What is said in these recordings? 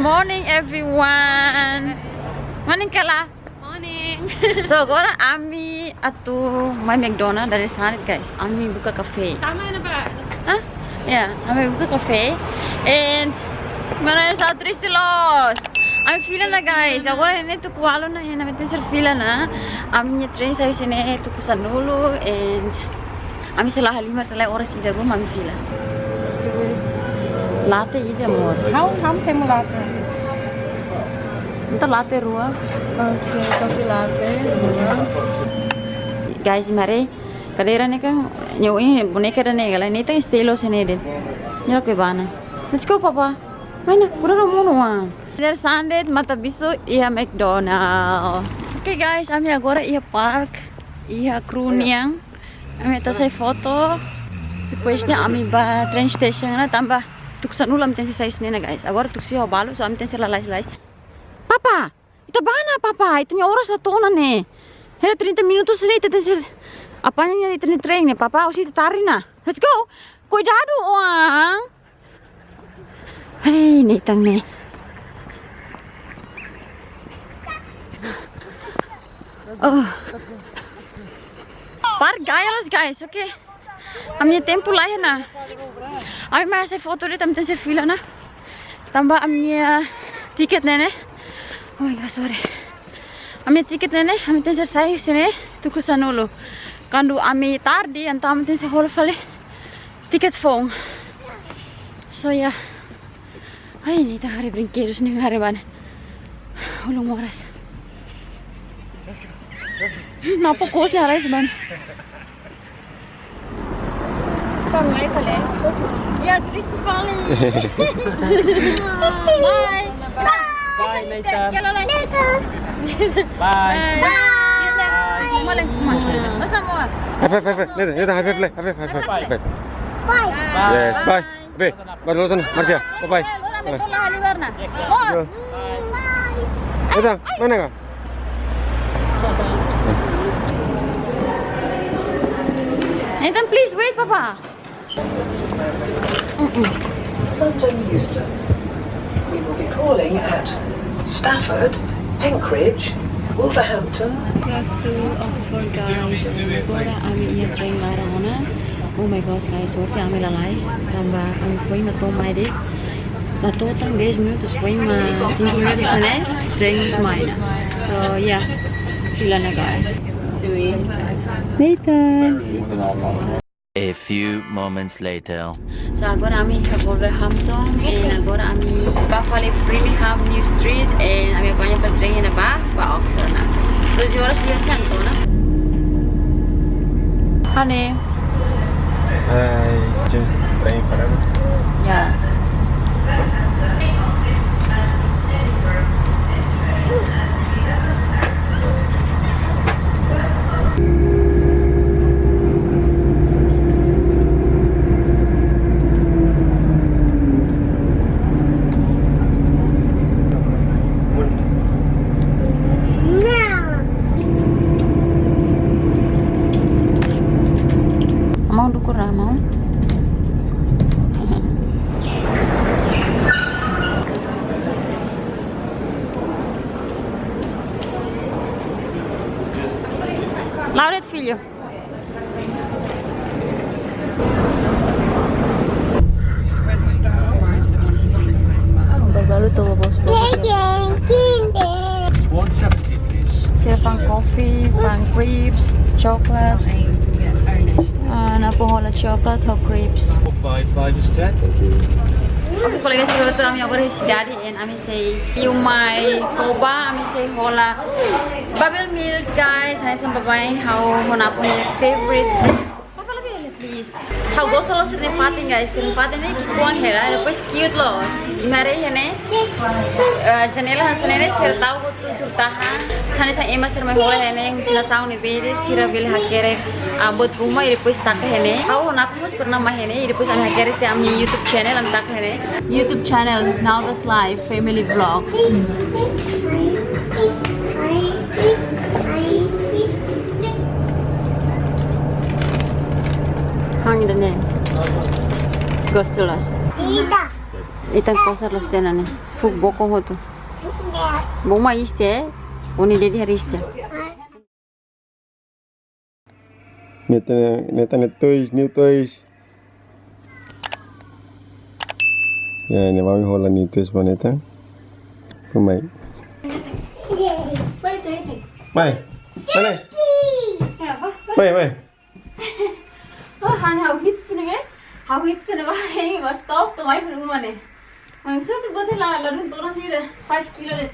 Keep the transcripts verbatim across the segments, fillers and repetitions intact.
Morning, everyone. Morning, Kala. Morning. So, agora ami atu mai McDonald's dari sana, guys. Ami buka kafé. Tama na ba? Hah? Ya, ami buka kafé. And mana sa triste loos. Ami fila ona, guys. Agora ne'e tuku ualu ona, ne'e ami tenke ser fila ona. Ami-nia train sai husi ne'e tuku sanulu and ami sei la halimar tiha lai, oras ida ruma ami fila. Latte ida, amor. Ha'u, ha'u sei hemu latte. Entaun latte rua. Oke, kopi latte rua. Guys, imi haree, kadeira ne'e kan, nyau ini boneka ida ne'e, kala ne'e tan estilo sini deh. Nyau ke bana. Let's go, Papa. Mana? Udah, udah mau nuan. Dari Sunday mata bisu iha McDonald. Oke guys, ami agora iha park, iha kru nian. Ami atu hasai foto. Depois ne'e ami bá train station ona, tanba tuku sanulu ami tenke sai husi ne'e ona, guys. Agora tuku sia ho balu, so ami tenke lalais-lalais. Papa, ita bá ona, Papa, ita-nia oras la to'o ona ne'e. Hela trinta minutos ne'e ita tenke apanha ita-nia train ne'e, Papa, orsida ita tarde ona. Let's go. Kuidadu, oan. Hei, Nathan ne'e. Oh. Park gaya loos, guys, oke. Ami-nia tempu laiha ona. Ami mai hasai foto de'it, ami tenke ser fila ona. Tanba ami-nia tiket ne'e ne'e. Oh my God, sorry. Ami-nia tiket ne'e ne'e, ami tenke ser sai husi ne'e tuku sanulu. Kuandu ami tarde, entaun ami tenke ser hola fali tiket foun. So ya. Ai, ne'e ita haree brinquedos ne'e, haree bá ne'e. Ulun moras. Napa kos ne'e haree bá ne'e. Kan mai kale. Ya, triste sekali. Bye. Bye, Nathan. Bye. Bye. Bye. Mas nama? High five, high five. Nathan, Nathan, high five, high five, high five, high five. Bye. Yes, bye. Be, bá dulu sana, Marsha. Bye bye. Bye. Yo. Nathan, mana kau? Nathan, please wait, Papa. London Euston. We will be calling at Stafford, Penkridge, Wolverhampton. Back to Oxford, guys. Agora ami iha train laran ona. Oh my gosh, guys, sorte ami lalais. Tanba ami foin mak to'o mai de'it. La to'o tan dez minutos, foin mak cinco minutos ne'e, train mós mai ona. So, yeah, fila ona, guys. Nathan. A few moments later. So, agora ami iha Wolverhampton, and agora ami bá fali Birmingham New Street, and ami apanha fali train ida bá, bá Oxford ona. Doze horas dia siang, to'o ona. Honey. Hai, change train forever. Ya. Amang dukur, amang. Laura, filho. Baru-baru tuh, bos. One seventy, please. Sira fa'an coffee, fa'an crepes, chocolate. Ah, napa hola chocolate ho crepes. Four five five is ten. Oke, kolega sira hotu, ami agora iha sidade, and ami sei iha mai Coba, ami sei hola bubble milk, guys. Hanesan baibain ha'u ho Napo nia favorite. Papa, lebih, please. Ha'u gosta loos sira-nia fatin, guys. Sira-nia fatin ne'e ki'ikoan hela, depois cute loos. Imi haree iha ne'e, eh, janela hanesan ne'e, sira tau hotu sira-nia tahan. Hanesan ema sira mai hola iha ne'e, husi nasaun ne'ebé de'it, sira bele hakerek, ah, buat ruma, i depois taka iha ne'e. Ha'u ho Napo mós pernah mai iha ne'e, i depois ami hakerek tiha ami-nia YouTube channel, ami taka iha ne'e. YouTube channel, Nalda's Life Family Vlog. Hang in the name. Gosta loos. Ida. Ita kosar loos tiha ona ne'e. Fuuk bokon hotu. Bom mai iste, eh? Ó-nia dedi haree iste. Nathan, Nathan, new toys, new toys. Ya, ne'e mami hola new toys ba Nathan. Mai. Mai. Mai. Mai, mai. Oh, han, ha'u hi'it sini, eh? Ha'u hi'it sini, wah, eh, mas stop, tu mai perumah nih. Langsung tu buat la, la dun turun ni deh, five kilo deh.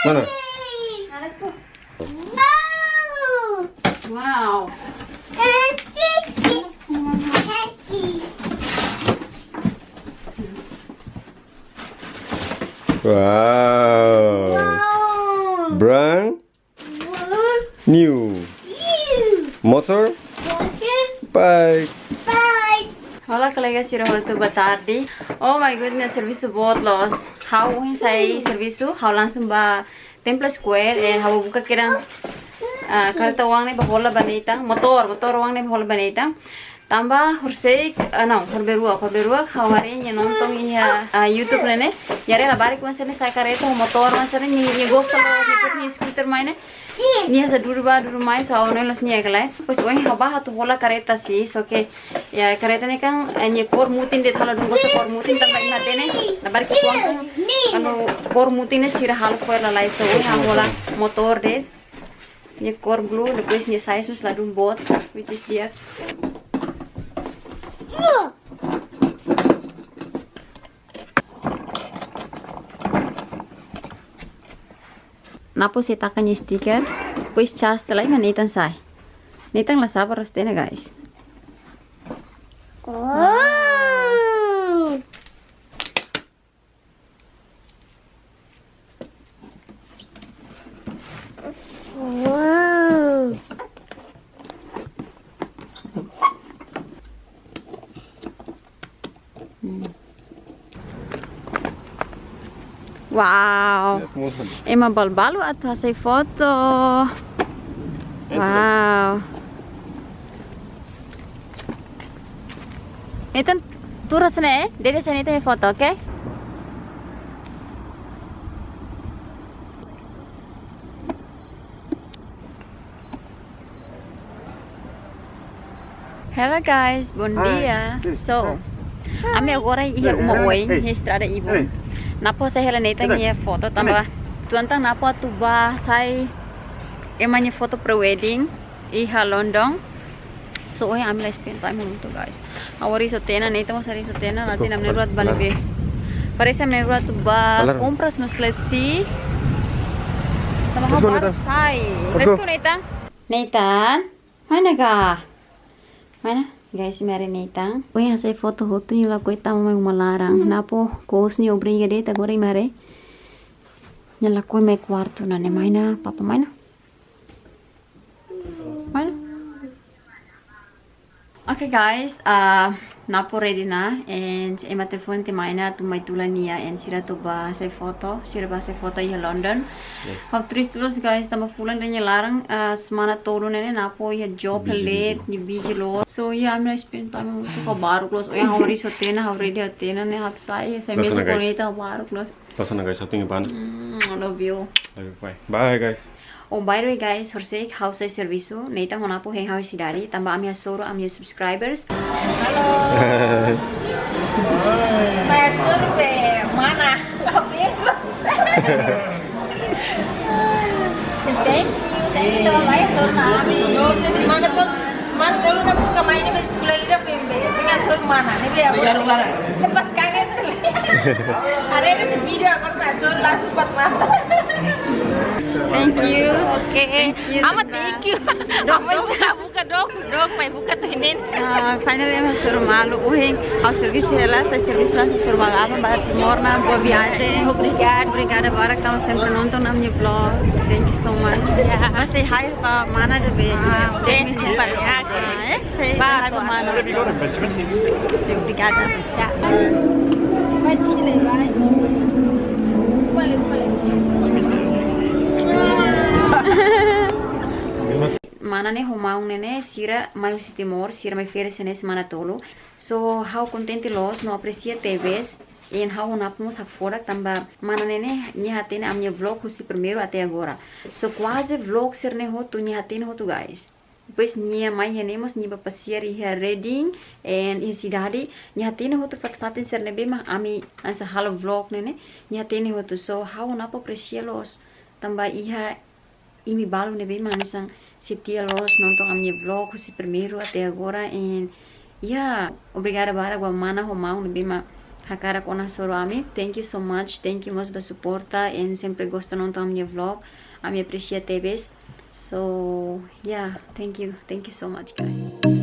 Mana? Nah, let's go. Wow. Wow. Brown. New. Motor. Bike. Olá, kolega sira hotu, boa tarde. Oh my goodness, servisu boot loos. Ha'u ohin sai servisu, ha'u langsung ba Temple Square, eh, ha'u buka kedan, ah, kareta oan ne'e ba hola ba Nathan. Motor, motor oan ne'e ba hola ba Nathan. Tanba horisehik, ah, não, horibainrua, horibainrua, ha'u haree nia nonton iha, ah, YouTube ne'e ne'e. Nia haree labarik oan sira-ne'e sa'e kareta, motor oan sira-ne'e, nia, nia gosta loos, nia foti nia scooter mai ne'e. Nia hanesan dudu bá, dudu mai, so ha'u hanoin loos nia kala. Depois ohin ha'u bá atu hola kareta sih, só que, ya, kareta ne'e kan, eh, nia kór mutin de'it, ha'u la dun gosta kór mutin, tanba imi hatene, labarik oan kan, anu, kór mutin ne'e sira halo fo'er lalais, so ohin ha'u hola motor de'it. Nia kór blue, depois nia size mós la dun boot, which is di'ak. Napo sei taka nia stiker, depois cas tiha lai mak Nathan sai. Nathan la sabar loos tiha ona, guys. Oh. Wow. Hmm. Wow. Ema balu-balu atu hasai foto. Wow. Nathan, tuur hanesan ne'e, eh? Dede hanesan ne'e foto, oke? Hello guys, bom dia. So, ami agora iha uma oin, iha estrada ibun. Napo hasai hela Nathan nia foto tanba tuan tan Napo atu bá hasai ema nia foto pre-wedding iha London. So, ohin ami la spend time hamutuk, guys. Ha'u haree só tiha ona, Nathan mós haree só tiha ona, nanti ami na'in-rua atu bá ne'ebé. Parese ami na'in-rua atu bá kompras, mas let's see. Tanba ha'u baru sai. Let's go, Nathan. Nathan, mana ka? Mana? Guys, imi haree Nathan. Ohin hasai foto hotu nia lakohi tama mai uma laran. Napo kous nia obriga de'it, agora imi haree. Nia lakohi mai kuartu, ne'e mai ona, papa mai ona. Mana? Oke guys, ah, Napo ready ona, and ema telefone tiha mai ona atu mai tula nia, and sira atu bá hasai foto, sira bá hasai foto iha London. Yes. Ha'u triste loos guys, tanba fulan ida nia laran, ah, semana tolu ne'e ne'e Napo iha job, busy, busy, late, nia busy loos. So, yeah, ami la spend time hamutuk, ha'u baruk loos. Ohin ha'u haree só tiha ona, ha'u ready tiha ona, ne'e ha'u atu sai, sai mesa, guys, ho Nathan, ha'u baruk loos. Loos ona, guys, ha'u tenke bá ona. Mm, I love you. Love you, bye. Bye, guys. Oh, by the way, guys, horisehik ha'u sai servisu, Nathan ho Napo hein ha'u iha sidade, tanba ami hasoru ami-nia subscribers. Halo. Mai hasoru be mana? Habis los. Thank you, thank you, tanba mai hasoru ona ami. Semana tolu, semana tolu Napo ka mai ne'e, mas fulan ida foin be. Tenke hasoru mana? Ne'ebé ya? Obrigadu, mana. Lepas kaget. Haree de'it vídeo agora, mas hasoru langsung empat mata. Thank you. Oke. Thank you, Ama, thank you. Ama buka, buka, dok, dok, mai buka tuh ini. Ah, finally, ami hasoru malu. Ohin ha'u servisu hela, sai servisu langsung hasoru malu. Ama, barak morna, boa viagem. Obrigada. Obrigada barak, tanba sempre nonton ami-nia vlog. Thank you so much. Ya. Mas say hi ba mana de'it be. Ah, thank you. Thank you. Ah, eh? Say, say hi ba mana. Say obrigada. Ya. Mana ne'e ho maun ne'e ne'e, sira mai husi Timor, sira mai férias ne'e semana tolu. So, ha'u kontente loos, no apresia tebes. And ha'u-nia apá mós hakfodak tanba mana ne'e ne'e, nia hatene ami-nia vlog husi primeiru até agora. So kuaze vlog sira-ne'e hotu, nia hatene hotu, guys. Depois nia mai iha ne'e mós, nia bá pasiar iha Reading, and iha sidade, nia hatene hotu fatin-fatin sira ne'ebé mak ami hanesan halo vlog ne'e ne'e, nia hatene hotu. So ha'u-nia apá apresia loos tanba iha imi balu ne'ebé mak hanesan setia loos nonton ami-nia vlog husi primeiru até agora, and ya, obrigada barak ba mana ho maun ne'ebé mak hakarak ona hasoru ami. Thank you so much, thank you mós ba suporta, and sempre gosta nonton ami-nia vlog, ami apresia tebes. So ya, thank you, thank you so much, guys.